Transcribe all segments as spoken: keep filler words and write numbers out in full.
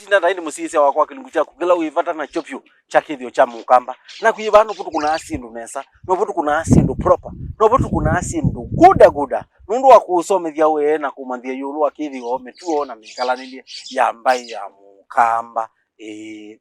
Na ĩndĩ mũsyaĩĩsya wakwa, kĩlungu kyaku kĩla wĩ vata nakyo vyũ kya kĩthĩo kya mũkamba. Naku ĩ vaa, novo tũkũnaa syĩndũ nesa, novo tũkũnaa syĩndũ proper, novo tũkũnaa syĩndũ guda guda. Nũndũ wa kũsomethya we na kũmanyĩthya ĩũlũ wa kĩthĩo, mĩtuo na mĩkalanĩlye ya mbaĩ ya mũkamba. Ĩĩ.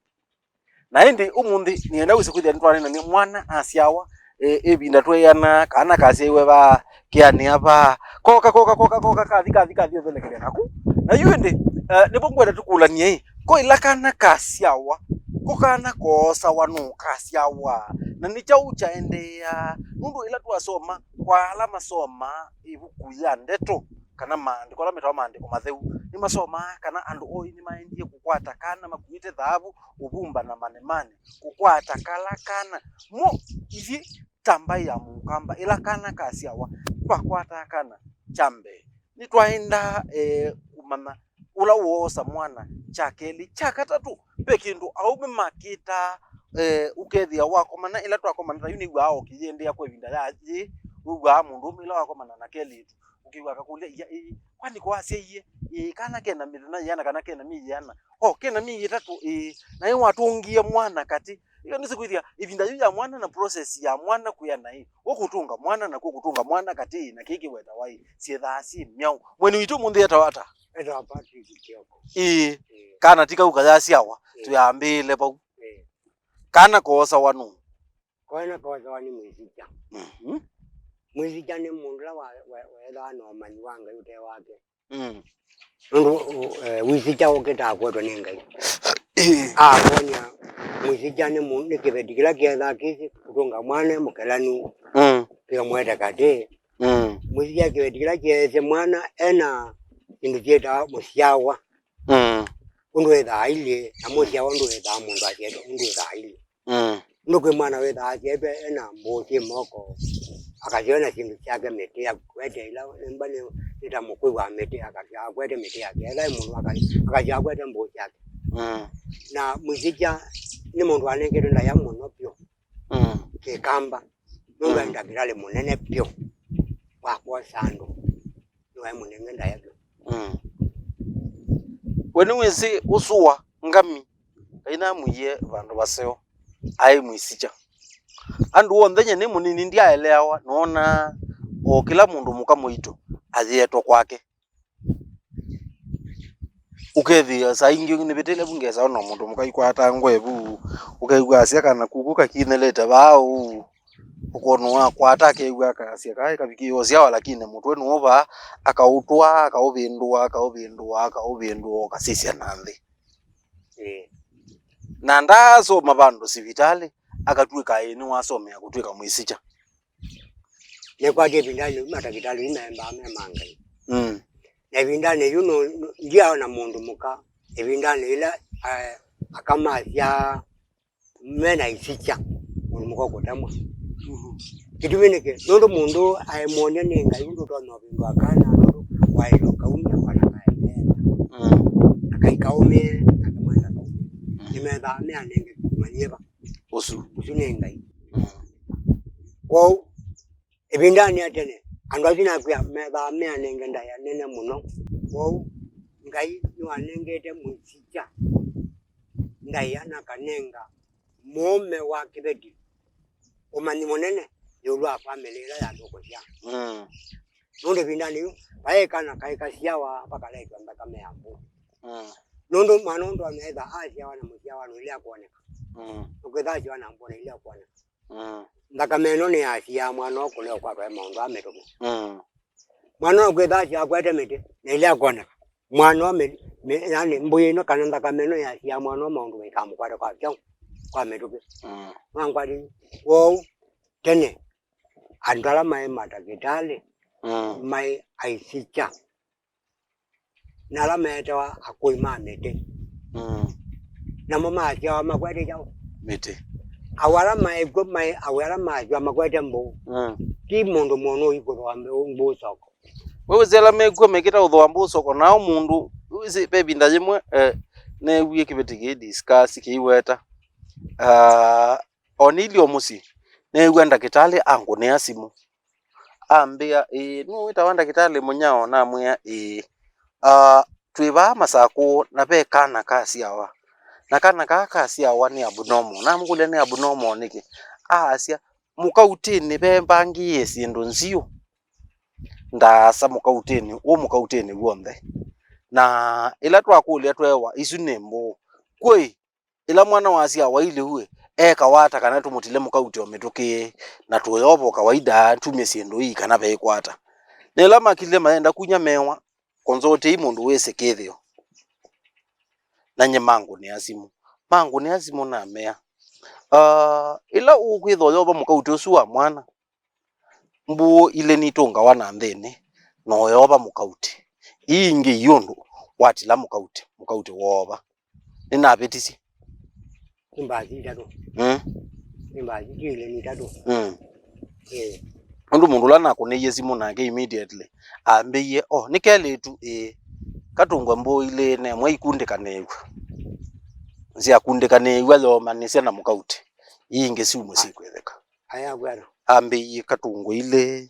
Na ĩndĩ ũmũnthĩ nĩenda wĩse kwĩthĩa nĩtwaneenany'a mwana asyawa, e, ĩvinda tweeana, kana kasyaiwe vaa kĩanĩa vaa, koka, koka, koka, koka, kathi, kathi, kathi, ũthelekelya naku. Na yu ĩndĩ, e, nĩvo ngwenda tũkũlany'e-ĩ, ko ĩla kana kasyawa, ko kana koosawa nũũ kasyawa, na nĩ kyaũ kyaendeea? Nũndũ ĩla twasoma kwa ala masomaa ĩvuku ya ndeto, kana maandĩko ala metawa maandĩko matheu, nĩmasomaa kana andũ oĩ nĩmaendie kũkwata kana makuĩte thaavu, ũvumba na manemane, kũkwata kala kana mo ithyĩ ta mbaĩ ya mũkamba, ĩla kana kasyawa, twakwataa kana kya mbee, nĩtwaendaa, eh, kũmanya ũla woosa mwana, kya kelĩ, kya katatũ, ve kĩndũ aũme makĩtaa, eh, ũkethĩa wakomana, ĩla twakomana ta yu nĩw'aa o kĩyĩendeea kwa ĩvinda ya yĩ, wĩw'aa mũndũũme ĩla wakomana na kelĩtu, ũkĩw'a akakũlya, "Ia, ĩĩ, kwani kwasyaie, ĩĩ, kana kena mĩthenya yĩana kana kena myei yĩana?" "O, kena myei ĩtatũ." "Ĩĩ, na ĩ watũngie mwana katĩ?" Ĩyo nĩsĩ kwĩthĩa ĩvinda yĩu ya mwana na process ya mwana kwĩana ĩ, ũkũtũnga mwana na kũkũtũnga mwana katĩ ĩ, na kĩĩ kĩwetawa ĩ, syĩthaa syĩ myaũ? Mweni witũ ũmũnthĩ etawa ata? Etawa Patrick Kioko. Ĩĩ, ĩĩ, kana ti kau kayasyawa, ĩĩ, tũyambĩĩle vau. Ĩĩ. Kana koosawa nũũ? Kana koosawa nĩ mwĩsikya. Mhm. Mwĩsikya nĩ mũndũ ũla wa, wa, weethaa na ũmanyi wa Ngai ũte wake. Mm. Nũndũ, eh, wĩsikya ũkĩtaa kwetwa nĩ Ngai. Ĩĩ. Akwony'a mwĩsikya nĩ mũ-, nĩ kĩveti kĩla kĩethaa kĩsĩ kũtũnga mwana e mũkelanu, mm, kĩkamwete katĩ. Mm. Mwĩsikya kĩveti kĩla kyeesye mwana ena syĩndũ syĩtawa mũsyawa. Mm. Ũndũ wĩthaa ailyĩ, na mũsyawa ũndũ wĩthaa mũndũ asyaĩtwe ũndũ wĩthaa ailyĩ. Mm. Nũndũ kwĩ mwana wĩthaa asyaĩtwe ena mbũũ syĩ moko, akasyawa na syĩndũ syake mĩtĩ, akwete ila nĩmba nĩ, nĩ ta mũkũi wa mĩtĩ, akasyawa akwete mĩtĩ yake. Ethĩwa e mũndũ aka-, akasyawa akwete mbũũ syake. Mm. Na mwĩsikya nĩ mũndũ wanengetwe ndaĩa mũno vyũ. Mm. Kĩkamba. Nũndũ aĩ, mm, ndakĩtalĩ mũnene vyũ wa kwosa andũ. Nĩwaĩ mũnenge ndaĩa vyũ. Mm. We nĩwĩsĩ ũsu wa Ngami, Ngai namwĩie vandũ vaseo, aĩ mwĩsikya. Andũ onthe, nyie nĩ mũnini ndyaeleawa, noonaa o kĩla mũndũ mũka mũito ayĩetwa kwake. Ũkethĩa saa ingĩ nĩvĩtĩle vu ngesa ona mũndũ mũka ikwatangwe vu, ũkew'a asya kana kuku kakinĩlĩte vaa ũu. Ũkona wakwata akew'a akasya kaĩ kavikĩe ũsyawa, lakini mũtwe nũũ vaa, akaũtwaa, akaũvĩndũa, akaũvĩndũa, akaũvĩndũa, ũkasisya na nthĩ. Ĩĩ. Na ndaasoma vandũ sivitalĩ, akatw'ĩka ĩĩ nĩwasomea kũtw'ĩka mwĩsikya. Nĩkwatĩ ĩvindanĩ yĩu matakĩtalĩ yu maembaa me ma Ngai. Mm. Na ĩvindanĩ yu nũ-, nũ-, ndyaona mũndũ mũka ĩvindanĩ yĩla, eh, aka masyaa me na isikya, mũndũ mũka ũkũtemwa. Mhm. Kĩtumi nĩkĩ? Nũndũ mũndũ aemwony'a nĩ Ngai ũndũ ũtonya ũvĩndũa kana, nũndũ waĩlwe kaumya kana kaemeela. Mm. Na kaikaũmĩe, nake mwenda kaumĩe. Mm. Nĩmethaa meanenge kĩmanyĩva. Ũsu. Ũsu nĩ Ngai. Mm. Kwoou, ĩvindanĩ ya tene, andũ asu nakwĩa methaa meanenge ndaĩa nene mũno. Kwoou, Ngai nĩwanengete mwĩsikya ndaĩa na akanenga mũũme wa kĩveti ũmanyi mũnene ĩũlũ wa famĩlĩ ĩla yatũkũsya. Mm. Nũndũ ĩvindanĩ yĩu, vaĩ kana kaĩ kasyawa vakalaĩtw'a nthakame ya mbũũ. Mm. Nũndũ mwana ũndũ ametha asyawa na mũsyawa nũilea kwoneka. Mm. Ũketha asyawa na mbũũ na ilea kwoneka. Mm. Nthakame ĩno nĩyasiaa mwana ũkũlea ũkwatwa nĩ maũndũ aa mĩtũkĩ. Mm. Mwana ũkwĩtha asyawa akwete mĩtĩ na ilea kwoneka. Mwana ũũ mĩ-, mĩ-, yani, mbũĩ ĩno kana nthakame ĩno yasiaa mwana ũũ maũndũ maikamũkwata kwa kyaũ? Kwa mĩtũkĩ. Mm. Mangwati wou tene, andũ ala maĩ matakĩtalĩ, mm, maĩ aisikya, na ala meetawa akũi ma mĩtĩ. Mm. Namo masyawa makwete kyaũ? Mĩtĩ. Aũ ala maĩ kw'o maĩ aũ ala masyawa makwete mbũũ. Mm. Ti mũndũ mũno ũikũthũa mbũũ, mbũũ soko. We wĩsĩ ala mekw'o mekĩta ũthũa mbũũ soko, nao mũndũ, wĩsĩ ve ĩvinda yĩmwe, eh, neewie kĩveti kĩi discuss kĩiweta. Ah, o nĩilyĩ o mũsyĩ, neew'a ndakĩtalĩ angũnĩa simũ. Ambĩa, "Ĩĩ, nũũ wĩtawa ndakĩtalĩ Mũnyao?" Namwĩa, "Ĩĩ." Ah, twĩ vaa Masakũ, na ve kana kasyawa. Na kana kaa kasyawa nĩ abnormal. Namũkũlya nĩ abnormal nĩkĩ? Aasya, "Mũkautĩnĩ vembangĩĩe syĩndũ nzyũ." Ndaasa mũkautĩnĩ, w'o mũkautĩnĩ w'onthe. Na ĩla twakũlya tweewa, "Isu nĩ mbũũ." Kwĩ ĩla mwana wasyawa ailĩw'e, ekawa ata kana tũmũtile mũkautĩ o mĩtũkĩ, na tũyova o kawaida, tumye syĩndũ ii kana veĩkwata. Na ĩla makilile mayenda kunya mewa, "Konzotei mũndũ wĩsĩ kĩthĩo." Na nye mangũnĩa simũ. Mangũnĩa simũ namea, "Ah, ĩla ũkwĩthwa ũyova mũkautĩ ũsu wa mwana, mbũũ ilĩ nitũngawa na nthĩnĩ, na ũyova mũkautĩ. Ii ingĩ iũndũ watila mũkautĩ, mũkautĩ woova." Nĩnavĩtisye. Nĩ mbasi itatũ. Mm. Nĩ mbasi ti ilĩ, nĩ itatũ. Mm. Ĩĩ. Nũndũ mũndũ ũla nakũnĩie simũ nake immediately ambĩie, "Oh, nĩ kelĩtu, ĩĩ. Katũngwe mbũũ ilĩ nemwe ikundĩkanĩĩw'a. Syakundĩkanĩĩw'a yomanĩsya na mũkautĩ. Ii ingĩ syumwe syĩkwĩthĩka." Aya akwata. Ambĩie katũngwe ilĩ.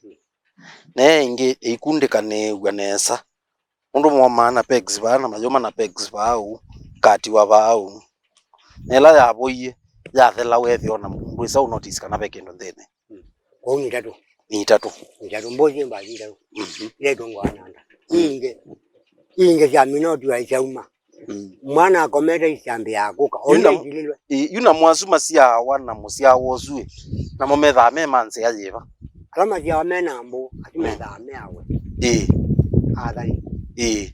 Na ĩngĩ ĩikundĩkanĩĩw'a nesa. Nũndũ momaa na pegs vaa, na mayũma na pegs vaa ũu, katiwa vaa ũu. Na ĩla yavoie, yathela, weethĩa ona mũndũ wĩsa ũ notice kana ve kĩndũ nthĩnĩ. Mm. Kwoou nĩ itatũ. Nĩ itatũ. Nĩ itatũ. Mbosi mbasi itatũ. Mhm. Ile itongoana nda. Mm. Ingĩ, ingĩ sya mino tu aisyauma. Mm. Mwana akomete isyambĩaa kũka. Yu na, ona itililwe. Ĩ, yu na mwasu masyawa na mũsyawa ũsu ĩ, namo methaa me ma nzĩa yĩva? Ala masyawa me na mbũũ, asu mm methaa me awe. Ĩ. Athani. Ĩ.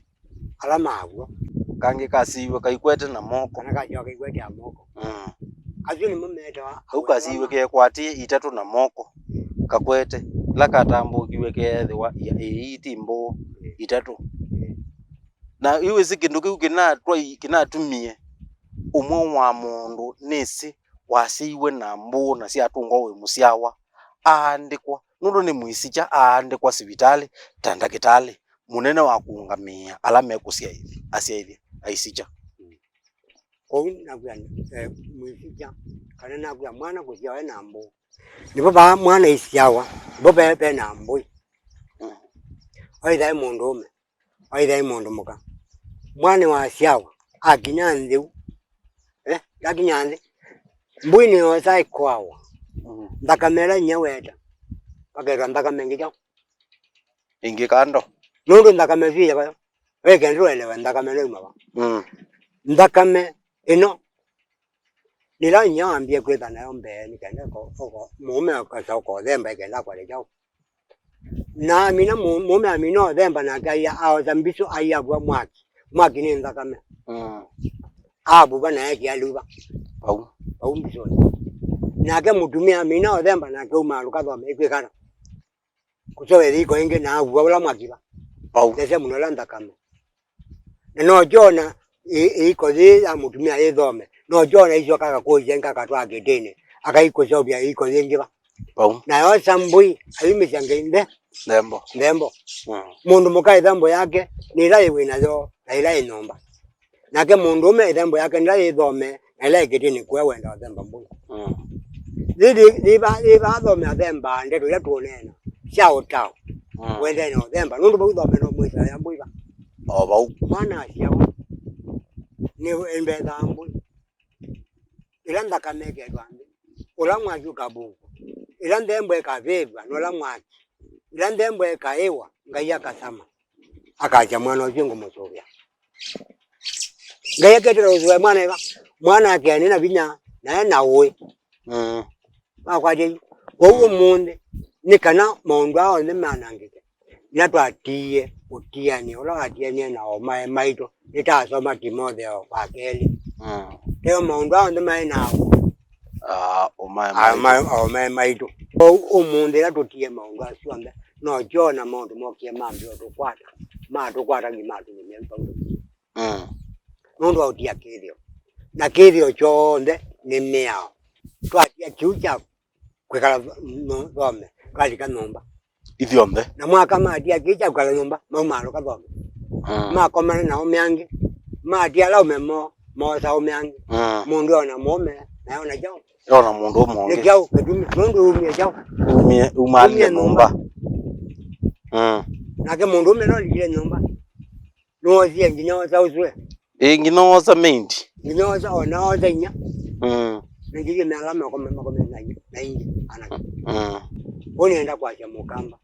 Ala maw'o. Kangĩ kasyiiwe kaikwete na moko. Kana kasyawa kaikwete ya moko. Mm. Asu nĩmo metawa. Kau kasyiiwe kekwatĩe itatũ na moko. Kakwete. Ĩla katambũkiw'e keethĩwa ia ĩĩ ti mbũũ itatũ. Ĩ. Na ĩwĩsĩ kĩndũ kĩu kĩnatwai-, kĩnatumie ũmwe wa mũndũ nĩsĩ waseiwe na mbũũ na syatũngwa wĩ mũsyawa, aandĩkwa, nũndũ nĩ mwĩsikya, aandĩkwa sivitalĩ ta ndakĩtalĩ mũnene wa kũũngamĩĩa ala mekũsyaĩthya, asyaĩthya aisikya. Kwoou nakwĩa, eh, mwĩsikya, kana nakwĩa mwana kũsyawa e na mbũũ. Nĩvo vaa mwana isyawa, nĩvo ve, ve na mbũĩ. Mm. Oithae mũndũũme, oithae mũndũ mũka. Mwana wasyawa, akinya nthĩ u. Eh, ndakinya nthĩ. Mbũi nĩyosa ĩkoawa. Mm. Nthakame ĩla inya weta. Paketwa nthakame ĩngĩ kyaũ? Ĩngĩ kando. Nũndũ nthakame syĩ yavayo. Wekenda ũelewe nthakame ĩno yuma va. Mm. Nthakame ĩno. Nĩla inya wambie kwĩtha nayo mbee, nĩkenda ko-, ko-, mũũme akasa ũkothemba ĩkenda kwale kyaũ. Na amina mũ-, mũũme amina ũthemba nake aia aosa mbisũ aia avua mwaki. Mwaki nĩ nthakame. Mm. Avuva na ekĩa luva. Vau. Vau mbisũnĩ. Nake mũtumĩa amina ũthemba nake uma alũka thome ĩkwĩkana. Kũsovethya iko ĩngĩ na avua ũla mwaki va. Vau. Nese mũno ũla nthakame. Na no kyona ĩ-, ĩiko yĩĩ ya mũtumĩa yĩ thome. No kyona isyoka akakũsya ĩngĩ akatwaa kĩtĩnĩ. Akaikũseũvya ĩiko yĩngĩ va. Vau. Na yosa mbũi, ayumĩsya ngai nthe. Nthembo. Nthembo. Mm. Mũndũ mũka ĩthembo yake, nĩ ĩla yĩ wĩ nayo, na ĩla yĩ nyũmba. Nake mũndũũme ĩthembo yake nĩ ĩla yĩ thome, na ĩla yĩ kĩtĩnĩ kũya wenda ũthemba mbũi. Mm. Yĩ, yĩ, yĩ va, yĩ va thome athemba ndeto ila tũũneena, sya ũtao. Mm. Wendee na ũthemba, nũndũ vau thome no mwĩsa ya mbũi va. O vau. Mwana asyawa, nĩ mbethaa mbũi. Ĩla nthakame ĩketwa nthĩ, ũla mwaki ũkavungwa, ĩla nthembo ĩkavĩvw'a nũla mwaki, ĩla nthembo ĩkaĩwa, Ngai akasama, akasya, "Mwana ũsu ngũmũsũvĩa." Ngai aketela ũsũvĩa mwana ĩva? Mwana akea nĩ na vinya, na e na ũĩ. Mm. Makwatya yu. Kwoou ũmũnthĩ, nĩ kana maũndũ aa onthe manangĩke, na twatiie ũtianĩo ũla watianie na omae maitũ, nĩtasoma Timotheo wa kelĩ. Mm. Teo maũndũ aa onthe maĩ na ah, omae maitũ. Omae maitũ. Kwoou ũmũnthĩ ĩla tũtiie maũndũ asu onthe, no kyona maũndũ mokie mambĩe ũtũkwata, matũkwata nginya matũmĩmĩa Paulo. Mm. Nũndũ wa ũtia kĩthĩo. Na kĩthĩo kyonthe nĩ mĩao. Twatia kĩu kya kwĩkala th-, no-, thome, twalika nyũmba. Ithyonthe. Na mwaka matia kĩu kya kwĩkala nyũmba, maumaalũka thome. Mm. Makomana na aũme angĩ. Matia ala aũme moo, moosa aũme angĩ. Mm. Mũndũ ona mũũme, na ona kyaũ. Ona mũndũ ũmwe ũngĩ. Nĩ kyaũ, kĩtumi, nũndũ umie kyaũ. Umie, umaalile nyũmba. Mm. Nake mũndũ ũme no alikile nyũmba. Nĩwosie nginya osa ũswe. Ĩ, nginya osa maindi. Nginya osa, ona osa inya. Mm. Na nginya mĩala makome, makome na inya, na ingĩ, ana. Mm. Ũnĩenda kwasya Mũkamba.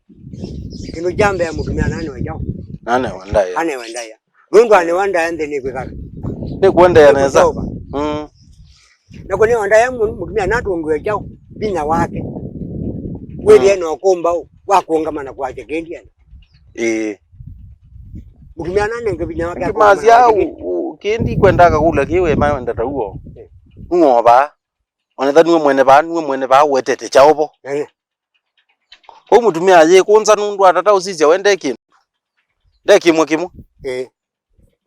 Kĩndũ kya mbee mũtumĩa nanewe kyaũ? Nanewe ndaĩa. Anewe ndaĩa. Nũndũ anewa ndaĩa nthĩ nĩkwĩkala. Nĩkũendeea nesa. Nĩkũseũva. Mm. Na kũnewa ndaĩa mũ-, mũtumĩa natũngĩwe kyaũ? Vinya wake. Wĩthĩe na ũkũmbaũ wa kũũngama na kwasya kĩndĩ ena. Ĩĩ. Mũtumĩa nanenge vinya wake. Ngimasya akũũngama na kwasya kĩndĩ. Kĩndĩ kwenda akakũla kĩ we mawenda ta uo. Ĩĩ. Nũovaa. Onetha nue mwene vaa, nue mwene vaa wetete kyaũ vo. Ĩĩ. Kwoou mũtumĩa ayĩkũnza nũndũ atata ũsisya we nde kĩndũ. Nde kĩmwe kĩmwe. Ĩĩ.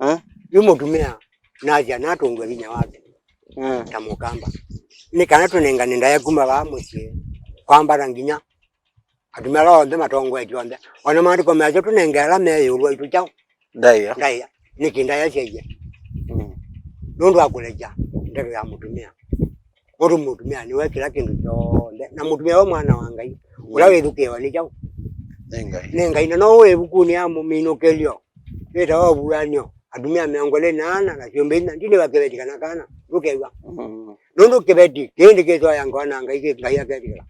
Eh? Yu mũtumĩa nasya natũngwe vinya wake. Mm. Ta Mũkamba. Nĩ kana tũnengane ndaĩa kuma vaa mũsyĩ. Kwambata nginya atumĩa ala onthe matongoetye onthe. Ona maandĩko measya tũnenge ala me ĩũlũ waitũ kyaũ? Ndaĩa. Ndaĩa. Nĩkĩ ndaĩa syaie? Mm. Nũndũ wa kũlekya ndeto ya mũtumĩa. Nũndũ mũtumĩa nĩwe kĩla kĩndũ kyonthe. Na mũtumĩa we mwana wa Ngai. Mm. Ũla wĩthukĩĩwa nĩ kyaũ? Nĩ Ngai. Nĩ Ngai. Na no wĩ ĩvukunĩ ya Mũminũkĩlyo. Wĩtawa Ũvuan'yo. Atumĩa mĩongo ĩlĩ na ana na syũmbe inya. Ndinĩva kĩveti kana kana. Ndũkew'a. Mm. Nũndũ kĩveti kĩĩ ndĩkĩtwaĩa ngewa na Ngai, kĩ Ngai aketĩkĩla.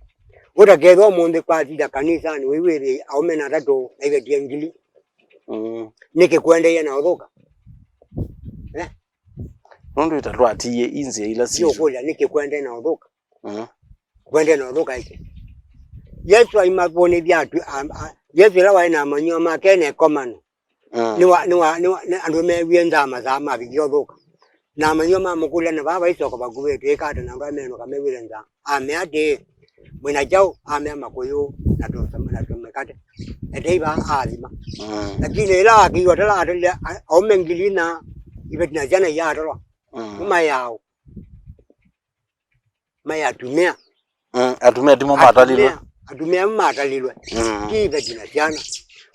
Ũtakethwa ũmũnthĩ kwatila kanisanĩ, wĩw'ĩthĩe aũme na atatũ na iveti ya ngili. Mm. Nĩkĩ kũendeea na ũthũka? Eh? Nũndũ ĩtatwatiie i nzĩa ila sitũ. Nĩũkũlya, nĩkĩ kũendeea na ũthũka? Mm. Kũendeea na ũthũka ĩkĩ? Yesũ aimavũnĩthya atu, a, a, Yesũ ĩla waĩ na amanyĩw'a make ena ĩkomano. Mm. Nĩwa, nĩwa, nĩwa, nĩ andũ meewie nzaa masaa mavikie ũthũka. Na amanyĩw'a mamũkũlya, "Na vaa vaisoka vakuvĩ, twĩka ata na andũ aya menũka mew'ĩte nzaa?" Amea atĩĩ, "Mwĩ na kyaũ?" Amea, "Makũyũ na tũ-, na tũmĩkate. Etei vaa," aathima. Mm. Lakini ĩla wakĩiwa tala atalile a-, aũme ngili inya, iveti na syana iyatalwa. Mm. Nĩmayaũ? Maĩ atumĩa. Mm, atumĩa timo matalilwe. Atumĩa, atumĩa matalilwe. Mm. Ti iveti na syana.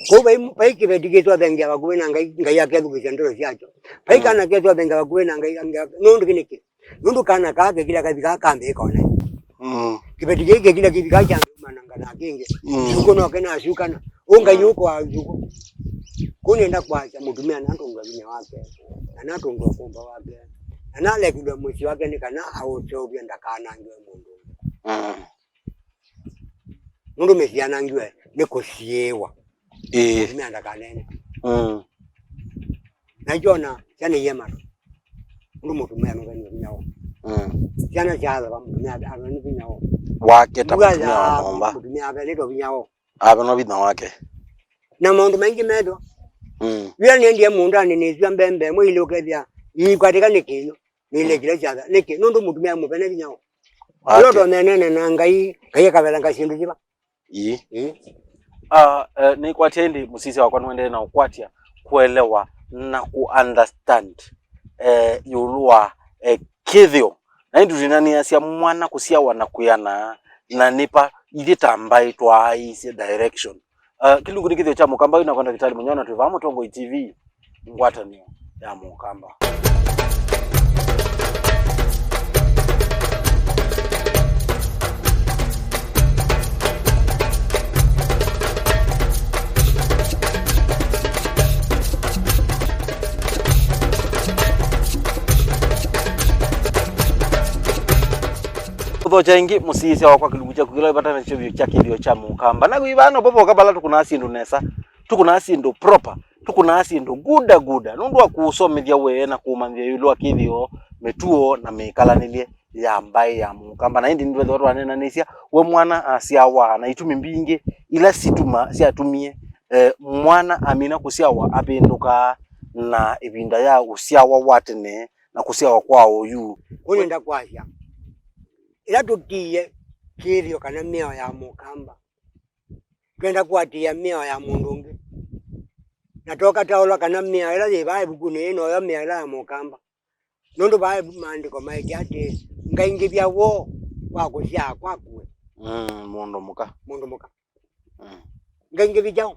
Kwoou vai, vai kĩveti kĩtwathengia vakuvĩ na Ngai, Ngai akethukĩĩsya ndeto syakyo. Vai, mm, kana kethwathengia vakuvĩ na Ngai, Ngai ake-, nũndũ kĩ nĩkĩ? Nũndũ kana kaa kekila kavika kambĩĩka ona. Mm. Kĩveti kĩĩ kekila kĩvika kyambĩũmananga na kĩngĩ. Mm. Sukũ no kĩnasukana. Ũngai, mm, ũko wa nzukũ. Kũu nĩenda kwasya mũtumĩa natũngwe vinya wake, na natũngwe ũkũmba wake, na nalekilwe mũsyĩ wake nĩ kana aũseũvye ndakanangĩwe mũndũ ũngĩ. Mm. Nũndũ mĩsyĩ yanangiwe nĩ kũsiĩĩwa. Ĩĩ. Mũtumĩa ndakaneene. Mm. Na kyona syana iye matũ. Nũndũ mũtumĩa nũvenwe vinya woo. Mm. Syana syathava mũtumĩa avenwe vinya woo. Wake ta mũtumĩa wa nyũmba. Mũtumĩa avenĩtwe vinya woo. Avenwa vinya wake. Na maũndũ maingĩ methwa. Mm. Wĩa nĩendie mũũndanĩ nĩsua mbembe ĩmwe ilĩ ũkethĩa iikwatĩka nĩ kĩnyũ. Nĩilekile syatha. Nĩkĩ? Nũndũ mũtumĩa mũvene vinya woo. Wake. Ũla ũtoneenene na Ngai, Ngai akavelanga syĩndũ syĩva? Ii. Ii. Ah, eh, nĩkwatya ĩndĩ mũsisya wakwa nĩwendeee na ũkwatya, kũelewa na kũ understand, eh, ĩũlũ wa, eh, kĩthĩo. Na ĩndĩ twĩnanĩasya mwana kũsyawa na kwĩana, na nĩpa ithyĩ ta mbaĩ twaaĩsye direction. Ah, kĩlungu nĩ kĩthĩo kya Mũkamba wĩ na kwa Ndakĩtalĩ Mũnyao na twĩ vaa Mũtongoi T V. Ngwatanĩo ya Mũkamba. Ũthokya ĩngĩ mũsiĩĩsya wakwa kĩlungu kyaku kĩla wĩ vata nakyo vyũ kya kĩthĩo kya Mũkamba. Na kwĩ vano vovoka vala tũkũnaa syĩndũ nesa, tũkũnaa syĩndũ proper. Tũkũnaa syĩndũ guda guda nũndũ wa kũũsomethya we na kũũmanyĩthya ĩũlũ wa kĩthĩo, mĩtuo, na mĩkalanĩlye ya mbaĩ ya Mũkamba. Na ĩndĩ nĩtwethĩwa twaneenanĩsya we mwana asyawa na itumi mbingĩ ila situma, syatumie, eh, mwana amina kũsyawa avĩndũkaa na ĩvinda ya ũsyawa wa tene na kũsyawa kwa oyu. Ũnenda kwasya, ĩla tũtiie kĩthĩo kana mĩao ya Mũkamba, twenda kũatĩĩa mĩao ya mũndũ ũngĩ, na tũkataũlwa kana mĩao ĩla yĩ vaa ĩvukunĩ yĩ noyo mĩao ĩla ya Mũkamba. Nũndũ vaa maandĩko maĩtye atĩĩ, "Ngaingĩvya woo wa kũsyaa kwaku we." Mm, mũndũ mũka. Mũndũ mũka. Mm. Ngaingĩvya kyaũ?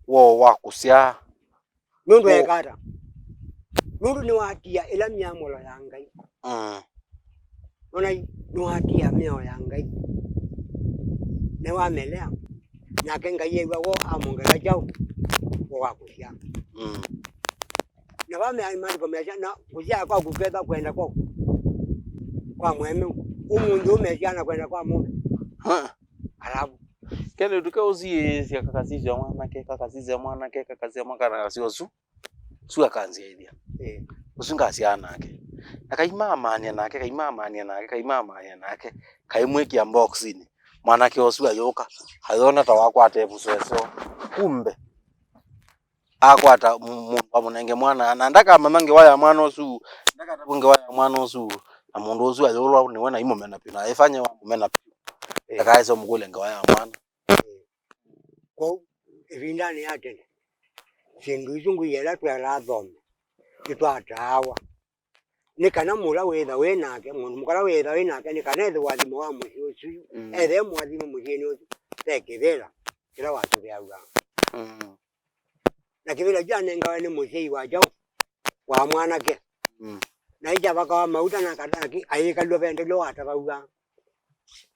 Woo wa kũsyaa. Nũndũ eeka ata? Nũndũ nĩwatia ĩla myamũlo ya Ngai. Mm. Nonai, nĩwatia mĩao ya Ngai. Nĩwamelea. Nake Ngai ew'a woo amwongela kyaũ? Woo wa kũsyaa. Mm. Na va me-, maandĩko measya, na kũsyaa kwaku kethwa kwenda kwa, kwa mũemeu, ũmũnthĩ ũmesyaa na kwenda kwa mũme. Ha. Alafu. Kende tuke ũsiĩĩsya kakasisya mwanake, kakasisya mwanake, kakasisya mwa-, kana kasio su. Su akanzyaĩthya. Eh. Ũsu ngasyaa nake. Na kaimamania nake, kaimamania nake, kaimamania nake, kaimwĩkĩa mboxinĩ. Mwanake ũsu ayũka, ayona ta wakwata ĩvuso ĩseo. Kumbe, akwata m-, mũndũ amũnenge mwana, na ndakamanya ngewa ya mwana ũsu, ndakatavw'a ngewa ya mwana ũsu, na mũndũ ũsu ayũlwa nĩwe na imũmena vyũ, na aifanye wa mũmena vyũ. Eh. Ndakaĩse ũmũkũlya ngewa ya mwana. Eh. Kwoou, ĩvindanĩ ya tene, syĩndũ isu ngwĩie ĩla twaĩlaa thome, nĩtwataawa. Nĩ kana mũla wĩtha wĩ nake, mũndũ mũka ũla wĩtha wĩ nake, nĩ kana ethĩwe ũathimo wa mũsyĩ ũsu, mm, ethĩwe mũathimo mũsyĩnĩ ũsu, ve kĩvĩla kĩla wasũvĩaw'a. Mm. Na kĩvĩla kyanengawe nĩ mũsyai wa kyaũ? Wa mwanake. Mm. Na ikyavakawa mauta na kataki, ayĩkalw'a vendelwe watavaw'a.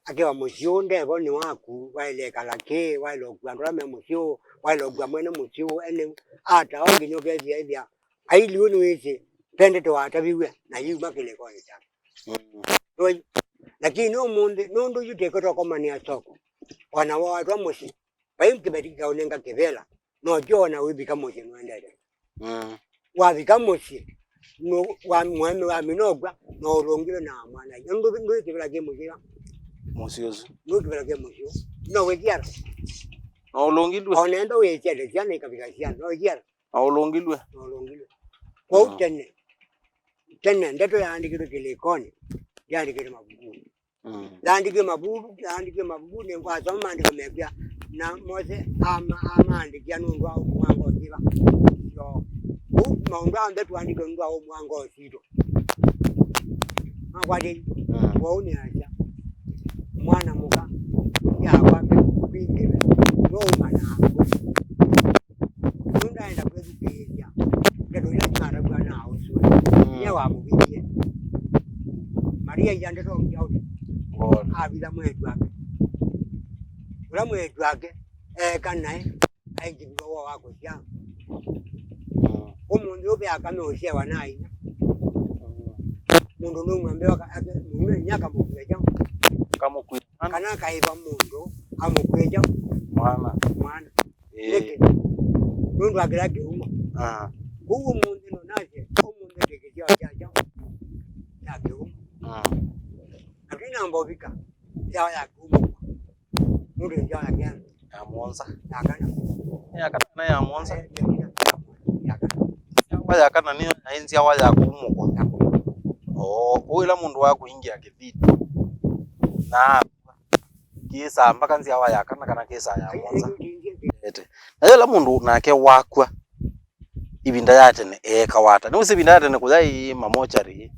Akewa mũsyĩ ũũ ndevo nĩ waku, waĩle ĩkala kĩ, waĩle ũkua andũ ala me mũsyĩ ũũ, waĩle ũkua mwene mũsyĩ ũũ, ene ata o nginya ũkethĩa ĩthĩa. Ailiu nĩwĩsĩ, ve ndeto wataviw'e, na yuma kĩlĩkonĩ kyake. Mm. Nĩwai-, lakini ũmũnthĩ, nũndũ yu tĩkĩtwa kũmanĩa soko, ona wawatwa mũsyĩ, vai kĩveti kĩkaũnenga kĩvĩla, no kyo ona wĩvika mũsyĩ nũendete. Mm. Wavika mũsyĩ, nũ-, wa-, mũeme wa minokw'a, no ũlũngilwe na mwana. Nũndũ ndũĩ kĩvĩla kĩ mũsyĩ. Mũsyĩ ũsu. Ndũĩ kĩvĩla kĩ mũsyĩ. No wĩkiara. No ũlũngilwe. Ona enda wĩkyete syana ikavika syana, no wĩkiara. No ũlũngilwe. No ũlũngilwe. Kwoou, mm, tene, tene ndeto yaandĩkĩtwe kĩlĩkonĩ, yaandĩkĩtwe mavukunĩ. Mm. Yaandĩkĩtwe mavuku, yaandĩkĩtwe mavukunĩ, ngwasoma maandĩko mekwĩa, na Mose ama-, amaandĩkĩa nũndũ wa ũmwe wa ngoo syĩva syoo. Ũu maũndũ onthe tũandĩkĩtwe nũndũ wa ũmwe wa ngoo sitũ. Makwatĩi? Mm. Kwoou nĩasya, mwana mũka, ya kwake kwingĩve, no ũmanya. Nũndũ aenda kwĩthukĩĩsya ndeto ila syatavw'a na aũsũe. Mm. Nye wamũvikie. Maria ia ndeto myaũnĩ. Ngot. Avitha mwĩĩtu wake. Ũla mwĩĩtu wake eeka naĩ, aingĩviw'a woo wa kũsyaa. Mm. Ũmũnthĩ ũũ ve aka meũsyawa na inya. Mm. Mũndũ nũmwambĩwa ake, mũndũ inya akamũkua kyaũ? Akamũkua mwana. Kana akaĩva mũndũ amũkue kyaũ? Mwana. Mwana. Ĩĩ. Nĩkĩ? Nũndũ wa kĩla kĩumo. Ah. Kũu ũmũnthĩ no nasye, ũmũnthĩ ndĩ kĩsyawa kya kyaũ? Kya kĩumo. Ah. Lakini namba ũvika, kĩsyawa ya kĩumo. Nũndũ nĩ kĩsyawa ya kĩana. Ya mũonza. Ya kana. Ya kana na ya mũonza. Eh, ya kana. Ya kana. Nzyawa ya kana nĩyo yaĩ nzyawa ya kũumũkwa. Ya kũumũkwa. Oo, kũu ĩla mũndũ wa kũingĩa kĩthiti. Na kĩsaa mbaka nzyawa ya kana kana kĩsaa ya mũonza. Ete. Na yĩla mũndũ nake wakw'a, ĩvinda ya tene eekawa ata? Nĩwĩsĩ ĩvinda ya tene kũyaĩ mamochari,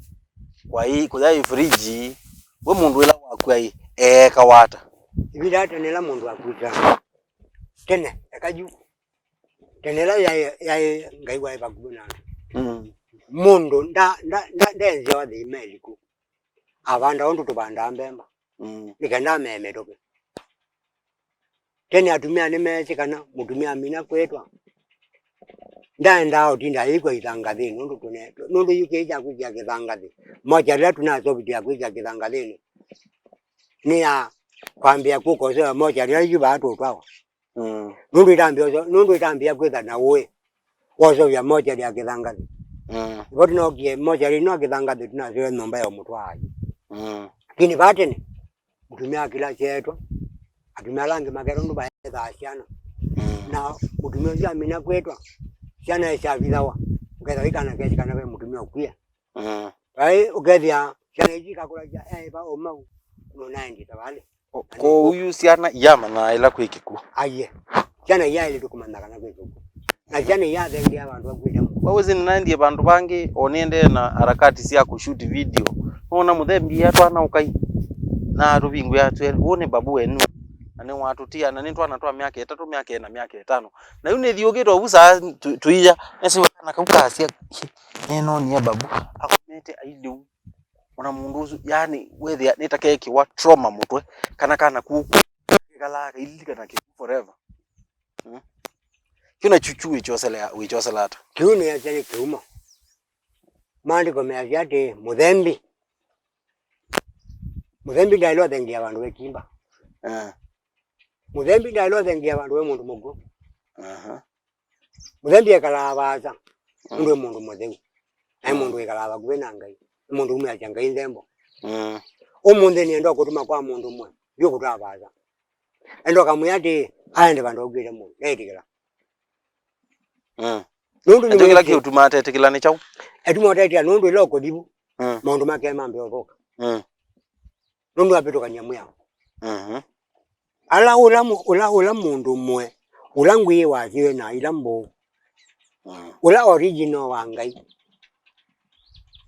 kwaĩ, kũyaĩ fridge, we mũndũ ĩla wakw'a ĩ, eekawa ata? Ĩvinda ya tene ĩla mũndũ wakw'ĩka, tene, eka yu, tene ĩla yaĩ, yaĩ Ngai waĩ vakuvĩ na andũ. Mm. Mũndũ nda, nda, nda, ndenzyawa thĩ ime ĩliku. Avanda ũndũ tũvandaa mbemba. Mm. Nĩ kenda amee mĩtũkĩ. Tene atumĩa nĩmeesĩ kana mũtumĩa amina kwĩtwa, ndaendaa ũtinda ayĩkw'a ithangathĩnĩ, nũndũ tũne-, nũndũ yu kĩĩ kya kwĩkĩa kĩthangathĩ. Mocha rĩla tũnasovitĩa kwĩkĩa kĩthangathĩnĩ, nĩ ya kwambĩa kũka ũsewa mocha rĩla yu vaa tũtwawa. Mm. Nũndũ ĩtambĩa ũso-, nũndũ ĩtambĩa kwĩtha na ũĩ. Wosovya mochari ya Kĩthangathĩ. Mm. Vo tũnookie mochari ĩno ya Kĩthangathĩ, tũnasyoe nyũmba ya ũmũtwaa. Mm. Lakini va tene, mũtumĩa akĩla asyaĩtwe, atumĩa ala angĩ maketwa nũndũ vaethaa syana. Mm. Na mũtumĩa ũsu amina kwĩtwa, syana isyavithawa, ũkethwa ĩkana kesi kana ve mũtumĩa ũkwie. Mm. Vai ũkethĩa syana isu ikakũlasya, "Eĩva ũmau, nũnaendie tavalĩ." O, kwoou yu syana iyamanyaa ĩla kwĩ kĩkw'ũ. Aiee. Syana iyaĩlĩtwe kũmanya kana kwĩ kĩkw'ũ. Na syana iyathengeaa vandũ vakuĩte mũno. We wĩsĩ nĩnaendie vandũ vangĩ, o nĩendee na harakati sya kũshuti video. Nona mũthembi atwana ũkai. Na atũvingũĩa atwĩa, "Ũũ nĩ babu wenyu. Na nĩwatũtia, na nĩ twana twa myaka ĩtatũ, myaka ĩna, myaka ĩtano." Na yu nĩthiũkĩte ovu saa tũ-, tũiya. Nĩsĩ kana kau kasya, "Nĩnonie babu." Akomete ailĩu. Ona mũndũ ũsu, yani, wĩthĩa nĩtakeekĩwa trauma mũtwe, kana kana kũkũ, kekalaa kaililikana kĩkw'ũ forever. Mm. Kĩu nakyu kyu wĩkyosela, wĩkyosela ata? Kĩu nĩasya nĩ kĩumo. Maandĩko measya atĩĩ, mũthembi, mũthembi ndaĩle ũthengeea vandũ ve kĩmba. Eh. Mũthembi ndaĩle ũthengeea vandũ ve mũndũ mũkw'ũ. Aha. Mũthembi ekalaa vaasa, mm, nũndũ e mũndũ mũtheu. Na e, mm, mũndũ wĩkalaa vakuvĩ na Ngai. Nĩ mũndũ umĩasya Ngai nthembo. Mm. Ũmũnthĩ nĩenda ũkũtuma kwa mũndũ ũmwe, yu kũtwaa vaasa. Enda ũkamwĩa atĩĩ, aende vandũ aukĩte mũndũ, ndaĩtĩkĩla. Mm. Nũndũ nĩ, ete kĩla mwĩsĩ kĩũtuma atetĩkĩla nĩ kyaũ? Etuma ũtetĩa nũndũ ĩla ũkũthi vu, mm, maũndũ make mambĩa ũthũka. Mm. Nũndũ apĩtũkany'a mwĩao. Mhm. Ala ũla mũ-, ũla, ũla mũndũ ũmwe, ũla ngwĩĩ wasĩwe na ila mbũũ. Mm. Ũla original wa Ngai.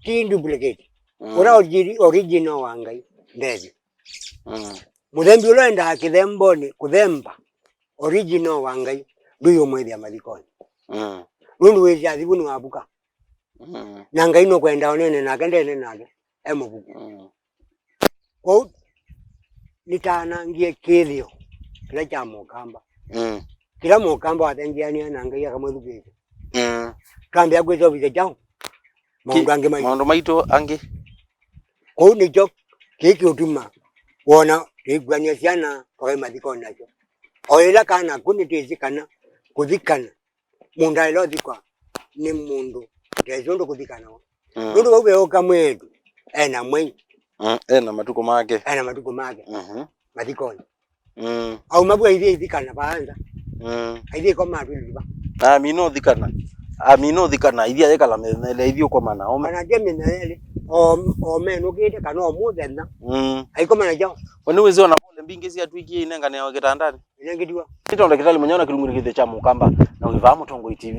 Ti duplicate. Mm. Ũla origi-, original wa Ngai, ndethi. Mm. Mũthembi ũla wendaa kĩthembonĩ, kũthemba original wa Ngai, ndũyũmwĩthĩa mathikonĩ. Mm. Nũndũ wĩsĩ athivu nĩwavuka. Mm. Na Ngai nũkwenda ũnene nake, ndene nake, e mũvuku. Mm. Kwoou, nĩtanangie kĩthĩo kĩla kya Mũkamba. Mm. Kĩla Mũkamba wathengeanĩa na Ngai akamwĩthukĩĩsya. Mm. Twambĩa kwĩseũvĩsya kyaũ? Maũndũ angĩ maitũ. Maũndũ maitũ angĩ. Kwoou nĩkyo kĩĩ kĩũtuma wona twĩkuany'a syana tũkai mathikonĩ nasyo. O ĩla kana kũ nĩtwĩsĩ kana kũthikana mũndũ aĩle ũthikwa nĩ mũndũ ndesĩ ũndũ kũthikanawa. Mm. Nũndũ vau veũka mwĩĩtu ena mwei. Mm, ena matukũ make. Ena matukũ make. Mhm. Mathikonĩ. Mm. Auma vu aithiĩ ithikana vaa nza. Mm. Aithiĩ ĩkoma atwĩlĩtu va. Na amina ũthikana. Amina ũthikana, ithiĩ ayĩkala mĩthenya ĩlĩ, aithiĩ ũkoma na aũme. Kana atĩ mĩthenya ĩlĩ, o, o menũkĩte kana o mũthenya. Mm. Aikoma na kyaũ. We nĩwĩsĩ ona pole mbingĩ syatwĩkie inenganĩawa kĩtandanĩ. Inengĩtiwa. Nĩtondũ kĩtalĩ mũnyao na kĩlungu nĩ kĩthĩo kya Mũkamba, na wĩ vaa Mũtongoi T V,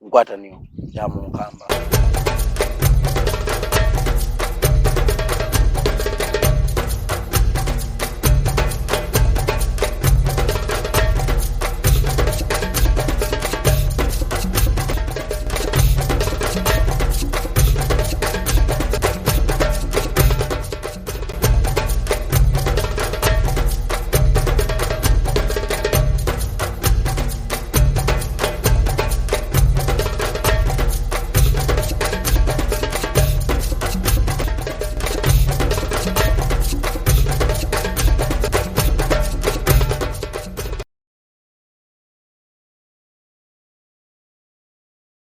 ngwatanĩo ya Mũkamba.